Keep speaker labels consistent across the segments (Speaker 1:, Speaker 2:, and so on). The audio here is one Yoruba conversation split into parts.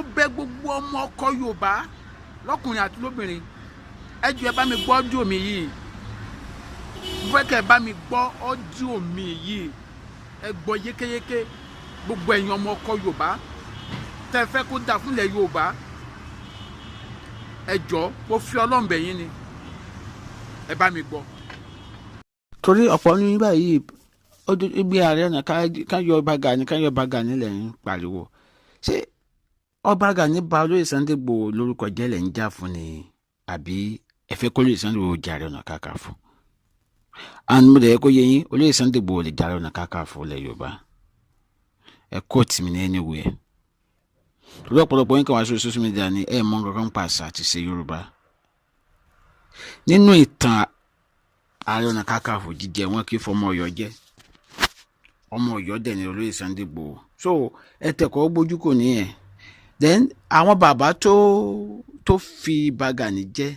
Speaker 1: Mo bẹ̀ gbogbo ọmọ ọkọ Yorùbá lọ́kùnrin àti lóbìnrin, ẹ jọ̀ọ́, ẹ bá mi gbọ́ audio mi yìí. Mo fẹ́ kẹ́ ẹ bá mi gbọ́ audio mi yìí, ẹ gbọ́ yékéyéké. Gbogbo ẹ̀yin ọmọ ọkọ Yorùbá tẹ́ ẹ fẹ́ kó dáa fúnlẹ̀ Yorùbá, ẹ jọ̀ọ́, mo fi Ọlọ́run bẹ̀ yín ni, ẹ bá mi gbọ́.
Speaker 2: Torí ọ̀pọ̀ ní báyìí, ibi ààrẹ ọ̀nà ká yọ Ìbà Gani, ká yọ Ìbà Gani lẹ̀ ń pariwo. Ṣé Ọba Gani ba olóyè Sunday Igboho lórúkọ jẹ́ lẹ̀ ń jà fún ni, àbí ẹ fẹ́ kó olóyè Sunday Igboho jẹ Ààrẹ Ọ̀nà Kakanfò? And mo dẹ̀ yẹ kó yé yín, olóyè Sunday Igboho lè jẹ Ààrẹ Ọ̀nà Kakanfò lẹ̀ Yorùbá. Ẹ quote mi ní anywhere, torí ọ̀pọ̀lọpọ̀ yín kan wá sórí social media ni ẹ mọ nǹkan kan pa àṣà àti ṣe Yorùbá. Nínú ìtàn Ààrẹ Ọ̀nà Kakanfò jíjẹ, wọn kì í fọmọ Ọ̀yọ́ jẹ́. Ọmọ Ọ̀yọ́ dẹ̀ ni olóyè Sunday Igboho, so ẹ tẹ̀kọ́ gbójú kò níyẹn. Then àwọn bàbá tó fi Ìbà Gani jẹ́,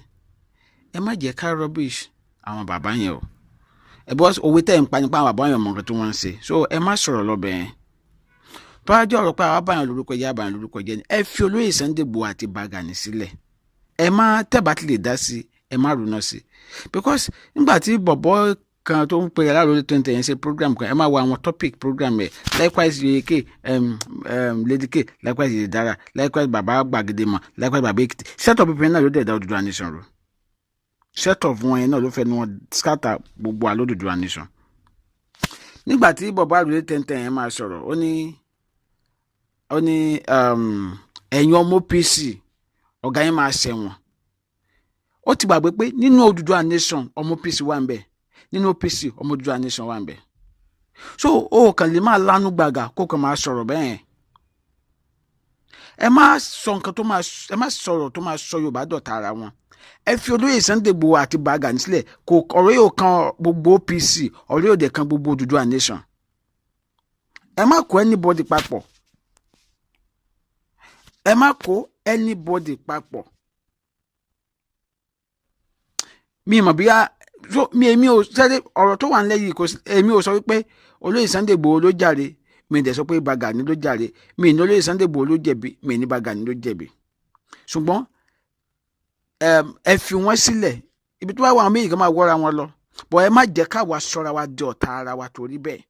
Speaker 2: ẹ má jẹ́ ká rubbish àwọn bàbá yẹn o. Ẹ bọ́ òwe tẹ̀ ń pa nípa àwọn bàbá yẹn, mọ̀ nǹkan tí wọ́n ń ṣe, so ẹ má sọ̀rọ̀ lọ́bẹ̀ yẹn. Tó bá jẹ́ ọ̀rọ̀ pé àwọn abáyàn lórúkọ jẹ́, abáyàn lórúkọ jẹ́ ni, ẹ fi olóyè Sunday Igboho àti Ìbà Gani sílẹ̀. Ẹ má tẹ́bà tí lè dá sí, ẹ má ronú sí, because nígbà tí bọ̀bọ̀ kan tó ń pè é aláàrọ̀ tó ń tẹ̀yìn ṣe program kan, ẹ máa wo àwọn topic program ẹ̀, likewise Yeye Lady K, likewise Yeye Dara, likewise baba Gbàgede mọ̀, likewise baba Èkìtì. Set of people náà ló dẹ̀ dá Odùduwà nation ro. Set of wọn yẹn náà ló fẹ́ ni wọ́n scatter gbogbo àlódùduwà nation. Nígbà tí bọ̀bọ̀ àròlé tẹ̀ntẹ̀ yẹn máa sọ̀rọ̀, ó ní ẹ̀yin ọmọ OPC, ọ̀gá yẹn máa ṣẹ̀wọ̀n. Ó ti gbàgbé pé nínú Odùduwà nation, ọmọ OPC wà ń bẹ̀, nínú OPC, ọmọ Odùduwà nation wà ń bẹ̀. So o kàn lè máa lánú gbàgà kó kàn máa sọ̀rọ̀ bẹ́ẹ̀. Ẹ má sọ nǹkan tó máa, ẹ má sọ̀rọ̀ tó máa sọ Yorùbá dọ̀tá ara wọn. Ẹ fi olóyè Sunday Igboho àti Ìbà Gani sílẹ̀. Kò ọ̀rọ̀ yóò kan gbogbo OPC, ọ̀rọ̀ yóò dẹ̀ kan gbogbo Odùduwà nation. Ẹ má kó anybody papọ̀, ẹ má kó anybody papọ̀. Mi mọ̀ bí mi, èmi ò sẹ́lẹ̀ ọ̀rọ̀ tó wà nílẹ̀ yìí kò sí. Èmi ò sọ wípé olóyè Sunday Igboho ló jàre, mi dẹ̀ sọ pé Ìbà Gani ló jàre. Mi ní olóyè Sunday Igboho ló jẹ̀bi, mi ní Ìbà Gani ló jẹ̀bi, ṣùgbọ́n ẹ fi wọ́n sílẹ̀. Ibi tó bá wà, àwọn méjì kan máa wọ́ra wọn lọ bọ̀. Ẹ má jẹ́ káwa sọ́ra wa di ọ̀tá ara wa torí bẹ́ẹ̀.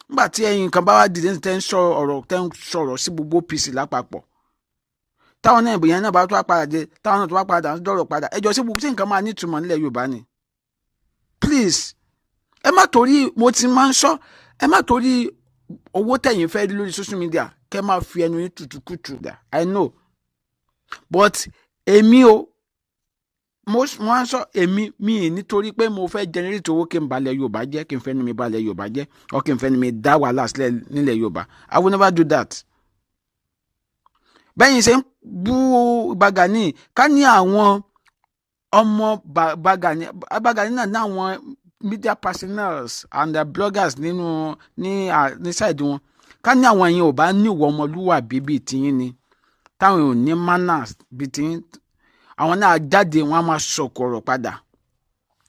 Speaker 2: Nígbà tí ẹ̀yin kan bá wá dìde, tẹ́ ń sọ ọ̀rọ̀, tẹ́ ń sọ̀rọ̀ sí gbogbo OPC lápapọ̀, táwọn náà ìbòyẹn náà bá tó wá padà dé, táwọn náà tó wá padà ń dọ̀rọ̀ padà, ẹjọ́ sí gbogbo tí nǹkan máa nítumọ̀ nílẹ̀ Yorùbá ni. Please, ẹ má torí, mo ti máa ń sọ, ẹ má torí owó tẹ̀yìn fẹ́ rí lórí social media kẹ́ máa fi ẹnu yín tutù. I know, but èmi o, mo máa ń sọ, èmi mi nítorí pé mo fẹ́ generate owó kí n balẹ̀ Yorùbá jẹ́, kí n fẹ́ nu mi balẹ̀ Yorùbá jẹ́, or kí n fẹ́ nu mi dá wàhálà sílẹ̀ nílẹ̀ Yorùbá. I will never do that. Bẹ́yìn ṣe ń bú Ìbà Gani, ká ní àwọn ọmọ Ìbà Gani, Ìbà Gani náà ní àwọn media personnels and their bloggers nínú ní side wọn, ká ní àwọn yẹn ò bá ní ìwọ ọmọlúwàbí bíi tiyín ni, táwọn ò ní manners bíi tiyín, àwọn náà jáde, wọn á máa sọ̀kò ọ̀rọ̀ padà.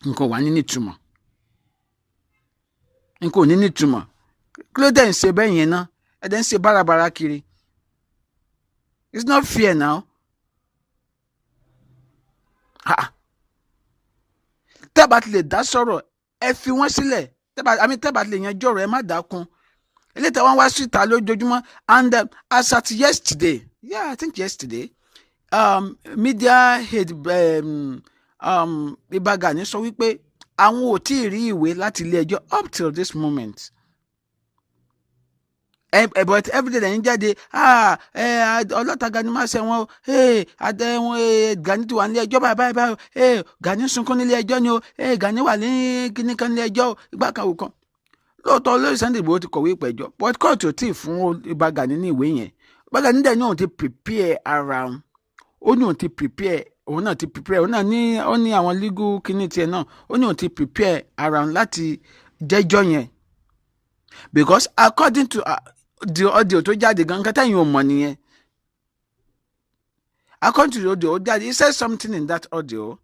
Speaker 2: Nǹkan wà ní nítumọ̀, nǹkan ò ní nítumọ̀. Kí ló dé ń ṣe bẹ́ẹ̀ yẹn náà? Ẹ̀ dẹ̀ ń ṣe bárabàra kiri. It's not fair now. Ha. Tẹ́ bá ti lè dá sọ̀rọ̀, ẹ fi wọ́n sílẹ̀. Tẹ́ bá, àmì, tẹ́ bá ti lè yanjú ọ̀rọ̀, ẹ má dákun. Eléyìí tẹ́ wọ́n wá síta lójoojúmọ́. And as at yesterday, yeah, I think yesterday, media head Ìbà Gani sọ wípé àwọn ò tí ì rí ìwé láti ilé ẹjọ́ up till this moment. Ẹ but everyday lẹ́yìn jáde, ah, ẹ ọlọ́ta Gani máa ṣẹ̀wọ̀n o, adé wọn, Gani ti wà nílé ẹjọ́ báyìí báyìí báyìí, Gani sunkún nílé ẹjọ́ ni o, Gani wà ní kíní kan nílé ẹjọ́ o, ìgbà kan ò kan. Lóòótọ́, olóyè Sunday Igboho ti kọ̀wé ìpẹ̀jọ́, but kóòtù ò tí ì fún Ìbà Gani ní ìwé yẹn. Ìbà Gani dẹ̀ ní òun ti prepare ara òun, ó ní òun ti prepare, òun náà ti prepare, òun náà ní, ó ní àwọn legal kíní tiẹ̀ náà, ó ní òun ti prepare ara òun láti jẹ́jọ́ yẹn, because according to the audio tó jáde gan, nǹkan tẹ́yìn ò mọ̀ nìyẹn. According to the audio ó jáde, he said something in that audio.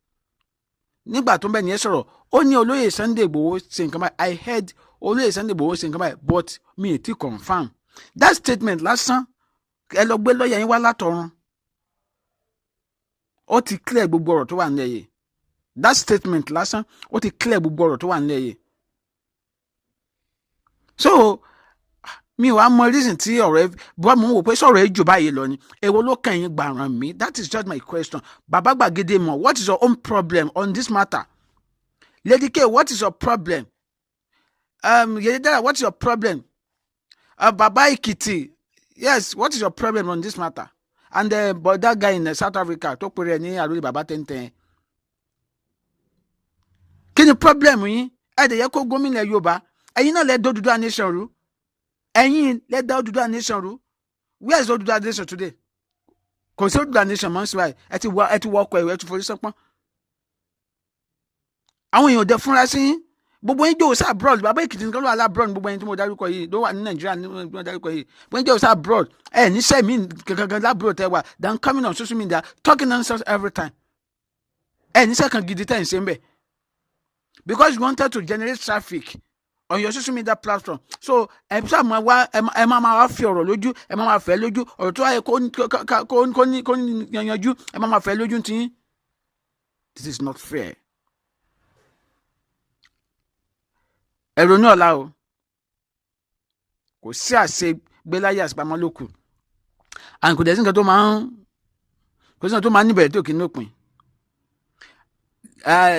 Speaker 2: Nígbà tó ń bẹ nìyẹn sọ̀rọ̀, ó ní olóyè Sunday Igboho ṣe nǹkan báyìí, I heard olóyè Sunday Igboho ṣe nǹkan báyìí, but mi ì tí confirm that statement lásán. Ẹ lọ gbé lọ́ọ̀yà yín wá látọ̀run. Ó ti clear gbogbo ọ̀rọ̀ tó wà nílẹ̀ yìí. That statement lásán, ó ti clear gbogbo ọ̀rọ̀ tó wà nílẹ̀ yìí. So mi ò wá mọ reason tí ọ̀rọ̀ ẹ bọ́. Mo ń wò pé sọ̀rọ̀ ẹ jù báyìí lọ ni. Èwo ló kàn yín gbàràn mi? That is just my question. Bàbá Gbàgede mọ̀, what is your own problem on this matter? Lady K, what is your problem? Yedidara, what is your problem? Baba Ekiti, yes, what is your problem on this matter? And but that guy in South Africa tó pèrè ní àròlé bàbá tẹ́ntẹ́n, kí ni problem yín? Ẹ dẹ̀ yẹ kó gómìnà Yorùbá. Ẹ̀yin náà lẹ dó Odùduwà nation rú. Ẹ̀yin lẹ dá Odùduwà nation rú. Where is Odùduwà nation today? Kò sí Odùduwà nation mọ́ sí báyìí. Ẹ ti wọ ọkọ̀ ẹ̀rọ, ẹ ti forí sánpọ́n. Àwọn èèyàn ò dẹ fúnra sí yín. Gbogbo yín jòwó sí abroad. Bàbá Èkìtì nìkan ló wà lábroad. Gbogbo ẹni tí mo dárúkọ yìí ló wà ní Nàìjíríà ní mo dárúkọ yìí. Gbogbo yín jòwó sí abroad. Ẹ níṣẹ́ mi gangan lábroad tẹ wà than coming on social media talking nonsense every time. Ẹ níṣẹ́ kan gidi tẹ̀ ń ṣe ń bẹ̀, because you wanted to generate traffic on your social media platform. So ẹ ṣáà máa wá, ẹ máa wá fi ọ̀rọ̀ lójú, ẹ máa fẹ́ lójú ọ̀rọ̀ tó wáyé kó ní yanjú, ẹ máa fẹ́ lójú tí. This is not fair. Ẹ ronú ọ̀la o. Kò sí àṣegbéláyé, àṣepamọ́ ló kù. And kò sí nǹkan tó máa ń níbẹ̀rẹ̀ tó kì í nópin.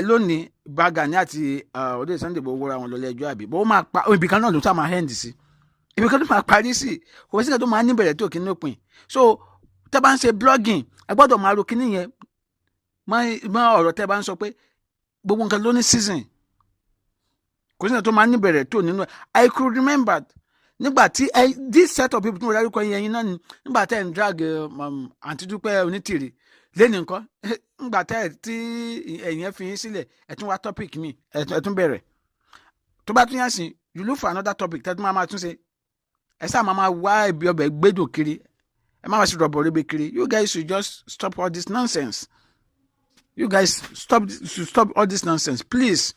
Speaker 2: Lónìí, Ìbà Gani àti olóyè Sunday Igboho wọra wọn lọ ilé ẹjọ́, àbí bó máa pa ibì kan náà ló sá máa end sí, ibì kan tó máa parí sí. Kò sí nǹkan tó máa níbẹ̀rẹ̀ tó kì í nópin. So tẹ́ bá ń ṣe blogging, ẹ gbọ́dọ̀ máa ro kíní yẹn mọ́ ọ̀rọ̀ tẹ́ bá ń sọ pé gbogbo nǹkan ló ní season. Kò sí nǹkan tó máa níbẹ̀rẹ̀ tó nínú ẹ̀. I could remember nígbà tí ẹ this set of people tí mo dárúkọ yẹn, ẹ̀yin náà ni nígbà tẹ́ ẹ̀ ń drag Àǹtí Dúpẹ́ Onítìrì. Lẹ́nu nǹkan nígbà tẹ́ ẹ̀ tí ẹ̀yin ẹ̀ fi yín sílẹ̀, ẹ̀ tún wá topic mi, ẹ̀ tún bẹ̀rẹ̀. Tó bá tún yá sí, you look for another topic tẹ́ tún máa tún ṣe. Ẹ sáà máa wá ibi ọbẹ̀ gbẹ́dọ̀ kiri, ẹ má wá sí rọ̀bọ̀ rẹ́bẹ̀ kiri. You guys should just stop all this nonsense. You guys stop should stop all this nonsense, please,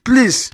Speaker 2: please.